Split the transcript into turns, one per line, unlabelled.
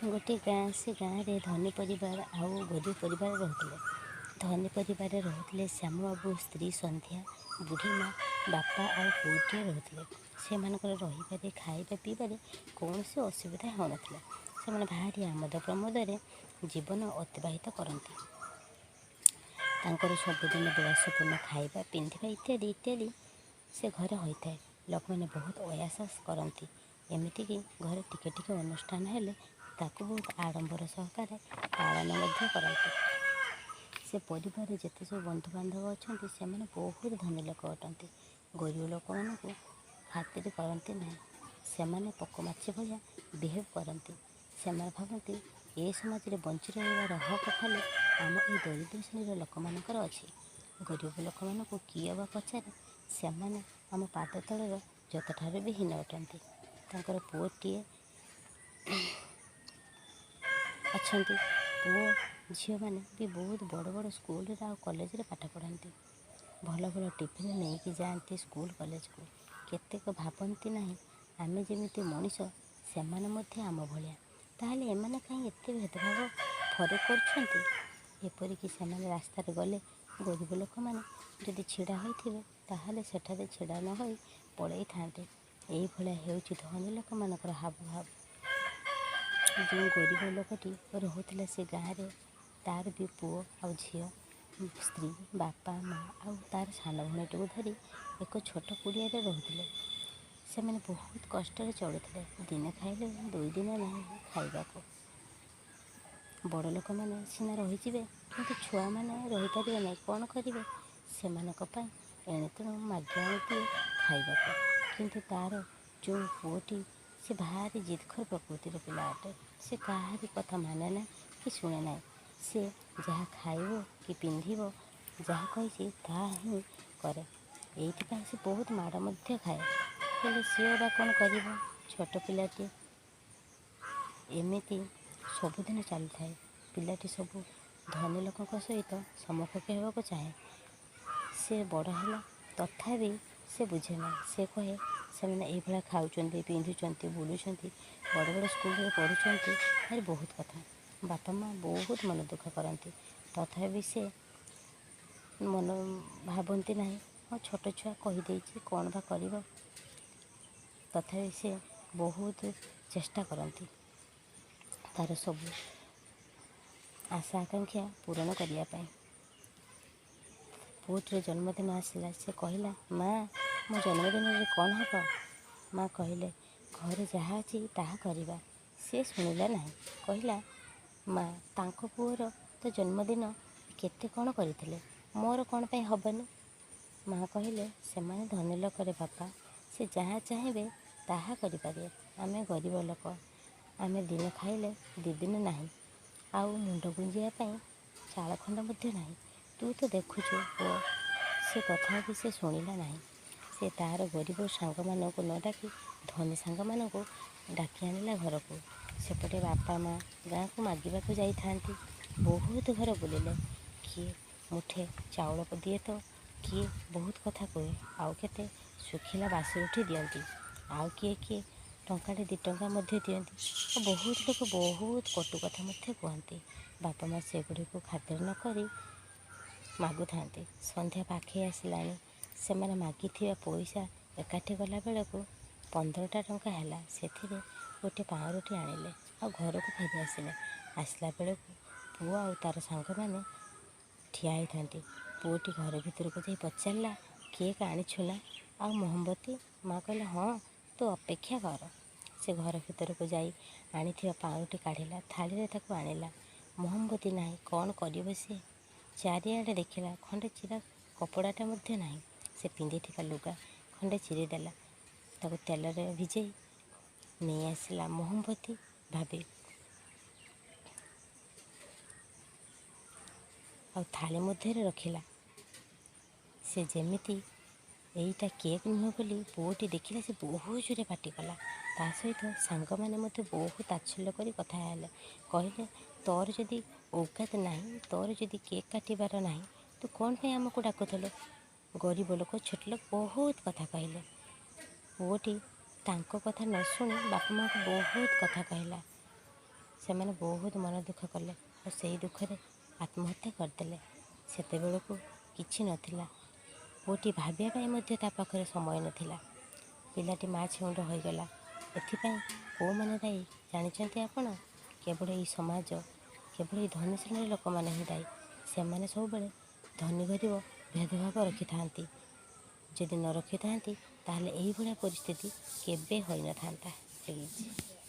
ଗୋଟିଏ ଗାଁ, ସେ ଗାଁରେ ଧନୀ ପରିବାର ଆଉ ଗରିବ ପରିବାର ରହୁଥିଲେ। ଧନୀ ପରିବାରରେ ରହୁଥିଲେ ଶ୍ୟାମବାବୁ, ସ୍ତ୍ରୀ ସନ୍ଧ୍ୟା, ବୁଢ଼ୀ ମା, ବାପା ଆଉ ପୁଅଟିଏ ରହୁଥିଲେ। ସେମାନଙ୍କର ରହିବାରେ, ଖାଇବା ପିଇବାରେ କୌଣସି ଅସୁବିଧା ହେଉନଥିଲା। ସେମାନେ ଭାରି ଆମୋଦ ପ୍ରମୋଦରେ ଜୀବନ ଅତିବାହିତ କରନ୍ତି। ତାଙ୍କର ସବୁଦିନ ବିଳାସପୂର୍ଣ୍ଣ ଖାଇବା, ପିନ୍ଧିବା ଇତ୍ୟାଦି ଇତ୍ୟାଦି ସେ ଘରେ ହୋଇଥାଏ। ଲୋକମାନେ ବହୁତ ଅୟାସ କରନ୍ତି। ଏମିତିକି ଘରେ ଟିକେ ଟିକେ ଅନୁଷ୍ଠାନ ହେଲେ ତାକୁ ବହୁତ ଆଡ଼ମ୍ବର ସହକାରେ ପାଳନ ମଧ୍ୟ କରନ୍ତି। ସେ ପରିବାରରେ ଯେତେ ସବୁ ବନ୍ଧୁବାନ୍ଧବ ଅଛନ୍ତି, ସେମାନେ ବହୁତ ଧନୀ ଲୋକ ଅଟନ୍ତି। ଗରିବ ଲୋକମାନଙ୍କୁ ଖାତିର କରନ୍ତି ନାହିଁ। ସେମାନେ ପୋକ ମାଛି ଭଳିଆ ବିହେଭ୍ କରନ୍ତି। ସେମାନେ ଭାବନ୍ତି ଏ ସମାଜରେ ବଞ୍ଚି ରହିବାର ହକ ଖାଲି ଆମ ଏଇ ଦରିଦ୍ର ଶ୍ରେଣୀର ଲୋକମାନଙ୍କର ଅଛି। ଗରିବ ଲୋକମାନଙ୍କୁ କିଏ ଅବା ପଚାରେ? ସେମାନେ ଆମ ପାଦ ତଳର ଯତଠାରୁ ବି ହୀନ ଅଟନ୍ତି। ତାଙ୍କର ପୁଅଟିଏ ଅଛନ୍ତି। ପୁଅ ଝିଅମାନେ ବି ବହୁତ ବଡ଼ ବଡ଼ ସ୍କୁଲରେ ଆଉ କଲେଜରେ ପାଠ ପଢ଼ନ୍ତି। ଭଲ ଭଲ ଟିଫିନ୍ ନେଇକି ଯାଆନ୍ତି ସ୍କୁଲ କଲେଜକୁ। କେତେକ ଭାବନ୍ତି ନାହିଁ, ଆମେ ଯେମିତି ମଣିଷ, ସେମାନେ ମଧ୍ୟ ଆମ ଭଳିଆ। ତାହେଲେ ଏମାନେ କାହିଁ ଏତେ ଭେଦଭାବ ଫରକ କରୁଛନ୍ତି? ଏପରିକି ସେମାନେ ରାସ୍ତାରେ ଗଲେ ଗରିବ ଲୋକମାନେ ଯଦି ଛିଡ଼ା ହୋଇଥିବେ, ତାହେଲେ ସେଠାରେ ଛିଡ଼ା ନ ହୋଇ ପଳେଇଥାନ୍ତି। ଏଇଭଳିଆ ହେଉଛି ଧନୀ ଲୋକମାନଙ୍କର ହାବଭାବ। ଯେଉଁ ଗରିବ ଲୋକଟି ରହୁଥିଲା ସେ ଗାଁରେ, ତାର ବି ପୁଅ ଆଉ ଝିଅ, ସ୍ତ୍ରୀ, ବାପା, ମା ଆଉ ତାର ସାନ ଭଉଣୀଟିକୁ ଧରି ଏକ ଛୋଟ କୁଡ଼ିଆରେ ରହୁଥିଲେ। ସେମାନେ ବହୁତ କଷ୍ଟରେ ଚଳୁଥିଲେ। ଦିନେ ଖାଇଲେ 2 ଦିନ ନାହିଁ ଖାଇବାକୁ। ବଡ଼ ଲୋକମାନେ ସିନା ରହିଯିବେ, କିନ୍ତୁ ଛୁଆମାନେ ରହିପାରିବେ ନାହିଁ। କ'ଣ କରିବେ? ସେମାନଙ୍କ ପାଇଁ ଏଣେ ତେଣୁ ମାଗି ଆଣିଦିଏ ଖାଇବାକୁ। କିନ୍ତୁ ତାର ଯେଉଁ ପୁଅଟି, ସେ ଭାରି ଜିଦଖୋର ପ୍ରକୃତିର ପିଲା ଅଟେ। ସେ କାହାରି କଥା ମାନେ ନାହିଁ କି ଶୁଣେ ନାହିଁ। ସେ ଯାହା ଖାଇବ କି ପିନ୍ଧିବ, ଯାହା କହିଛି ତାହା ହିଁ କରେ। ଏଇଥିପାଇଁ ସେ ବହୁତ ମାଡ଼ ମଧ୍ୟ ଖାଏ। ହେଲେ ସିଏ ବା କ'ଣ କରିବ? ଛୋଟ ପିଲାଟିଏ। ଏମିତି ସବୁଦିନ ଚାଲିଥାଏ। ପିଲାଟି ସବୁ ଧନୀ ଲୋକଙ୍କ ସହିତ ସମକକ୍ଷ ହେବାକୁ ଚାହେଁ। ସେ ବଡ଼ ହେଲା, ତଥାପି ସେ ବୁଝେ ନାହିଁ। ସେ କହେ, ସେମାନେ ଏଇଭଳିଆ ଖାଉଛନ୍ତି, ପିନ୍ଧୁଛନ୍ତି, ବୁଲୁଛନ୍ତି, ବଡ଼ ବଡ଼ ସ୍କୁଲରେ ପଢ଼ୁଛନ୍ତି, ଭାରି ବହୁତ କଥା। ବାପା ମା ବହୁତ ମନ ଦୁଃଖ କରନ୍ତି। ତଥାପି ସେ ମନ ଭାବନ୍ତି ନାହିଁ, ହଁ, ଛୋଟ ଛୁଆ, କହିଦେଇଛି, କ'ଣ ବା କରିବ? ତଥାପି ସେ ବହୁତ ଚେଷ୍ଟା କରନ୍ତି ତାର ସବୁ ଆଶା ଆକାଂକ୍ଷା ପୂରଣ କରିବା ପାଇଁ। ପୁଅଟିର ଜନ୍ମଦିନ ଆସିଲା। ସେ କହିଲା, "ମା, ମୋ ଜନ୍ମଦିନରେ କ'ଣ ହେବ?" ମା କହିଲେ, "ଘରେ ଯାହା ଅଛି ତାହା କରିବା।" ସେ ଶୁଣିଲା ନାହିଁ। କହିଲା, "ମା, ତାଙ୍କ ପୁଅର ତ ଜନ୍ମଦିନ କେତେ କ'ଣ କରିଥିଲେ, ମୋର କ'ଣ ପାଇଁ ହେବନି?" ମା କହିଲେ, "ସେମାନେ ଧନୀ ଲୋକରେ ବାପା, ସେ ଯାହା ଚାହିଁବେ ତାହା କରିପାରିବେ। ଆମେ ଗରିବ ଲୋକ। ଆମେ ଦିନେ ଖାଇଲେ 2 ଦିନ ନାହିଁ। ଆଉ ମୁଣ୍ଡ ଗୁଞ୍ଜିବା ପାଇଁ ଚାଳ ଖଣ୍ଡ ମଧ୍ୟ ନାହିଁ। ତୁ ତ ଦେଖୁଛୁ ପୁଅ।" ସେ କଥା ବି ସେ ଶୁଣିଲା ନାହିଁ। ସେ ତାର ଗରିବ ସାଙ୍ଗମାନଙ୍କୁ ନ ଡାକି ଧନୀ ସାଙ୍ଗମାନଙ୍କୁ ଡାକି ଆଣିଲା ଘରକୁ। ସେପଟେ ବାପା ମା ଗାଁକୁ ମାଗିବାକୁ ଯାଇଥାନ୍ତି। ବହୁତ ଘର ବୁଲିଲେ। କିଏ ମୁଠେ ଚାଉଳ ଦିଏ ତ କିଏ ବହୁତ କଥା କୁହେ, ଆଉ କେତେ ଶୁଖିଲା ବାସି ରୁଟି ଦିଅନ୍ତି, ଆଉ କିଏ କିଏ ଟଙ୍କାଟେ 2 ଟଙ୍କା ମଧ୍ୟ ଦିଅନ୍ତି, ଆଉ ବହୁତ ଲୋକ ବହୁତ କଟୁ କଥା ମଧ୍ୟ କୁହନ୍ତି। ବାପା ମା ସେଗୁଡ଼ିକୁ ଖାତିର ନ କରି ମାଗୁଥାନ୍ତି। ସନ୍ଧ୍ୟା ପାଖେଇ ଆସିଲାଣି। ସେମାନେ ମାଗିଥିବା ପଇସା ଏକାଠି କଲା ବେଳକୁ 15ଟା ଟଙ୍କା ହେଲା। ସେଥିରେ ଗୋଟେ ପାଉଁରୁଟି ଆଣିଲେ ଆଉ ଘରକୁ ଫେରି ଆସିଲେ। ଆସିଲା ବେଳକୁ ପୁଅ ଆଉ ତାର ସାଙ୍ଗମାନେ ଠିଆ ହେଇଥାନ୍ତି। ପୁଅଟି ଘର ଭିତରକୁ ଯାଇ ପଚାରିଲା, "କେକ୍ ଆଣିଛୁ ନା, ଆଉ ମହମବତୀ?" ମା କହିଲେ, "ହଁ, ତୁ ଅପେକ୍ଷା କର।" ସେ ଘର ଭିତରକୁ ଯାଇ ଆଣିଥିବା ପାଉଁରୁଟି କାଢ଼ିଲା, ଥାଳିରେ ତାକୁ ଆଣିଲା। ମହମବତୀ ନାହିଁ। କ'ଣ କରିବ ସିଏ? ଚାରିଆଡ଼େ ଦେଖିଲା, ଖଣ୍ଡେ ଚିରା କପଡ଼ାଟା ମଧ୍ୟ ନାହିଁ। ସେ ପିନ୍ଧିଥିବା ଲୁଗା ଖଣ୍ଡେ ଚିରିଦେଲା, ତାକୁ ତେଲରେ ଭିଜେଇ ନେଇ ଆସିଲା ମହମବତୀ ଭାବି ଆଉ ଥାଳି ମଧ୍ୟରେ ରଖିଲା। ସେ ଯେମିତି ଏଇଟା କେକ୍ ନୁହେଁ ବୋଲି ପୁଅଟି ଦେଖିଲା, ସେ ବହୁତ ଜୋରେ ପାଟି କଲା। ତା ସହିତ ସାଙ୍ଗମାନେ ମଧ୍ୟ ବହୁତ ତାଚ୍ଛଲ୍ୟ କରି କଥା ହେଲେ। କହିଲେ, "ତୋର ଯଦି ଔକାତ ନାହିଁ, ତୋର ଯଦି କେକ୍ କାଟିବାର ନାହିଁ, ତୁ କ'ଣ ପାଇଁ ଆମକୁ ଡାକୁଥିଲୁ? ଗରିବ ଲୋକ, ଛୋଟ ଲୋକ।" ବହୁତ କଥା କହିଲେ। ପୁଅଟି ତାଙ୍କ କଥା ନ ଶୁଣି ବାପା ମାଆଙ୍କୁ ବହୁତ କଥା କହିଲା। ସେମାନେ ବହୁତ ମନ ଦୁଃଖ କଲେ ଓ ସେଇ ଦୁଃଖରେ ଆତ୍ମହତ୍ୟା କରିଦେଲେ। ସେତେବେଳକୁ କିଛି ନଥିଲା। ପୁଅଟି ଭାବିବା ପାଇଁ ମଧ୍ୟ ତା ପାଖରେ ସମୟ ନଥିଲା। ପିଲାଟି ମା ଛେଉଣ୍ଡ ହୋଇଗଲା। ଏଥିପାଇଁ କେଉଁମାନେ ଦାୟୀ ଜାଣିଛନ୍ତି ଆପଣ? କେବଳ ଏଇ ସମାଜ, କେବଳ ଏଇ ଧନୀ ଶ୍ରେଣୀର ଲୋକମାନେ ହିଁ ଦାୟୀ। ସେମାନେ ସବୁବେଳେ ଧନୀ ଗରିବ ଭେଦଭାବ ରଖିଥାନ୍ତି। ଯଦି ନ ରଖିଥାନ୍ତି, ତାହେଲେ ଏଇଭଳିଆ ପରିସ୍ଥିତି କେବେ ହୋଇନଥାନ୍ତା। ପ୍ଲିଜ୍।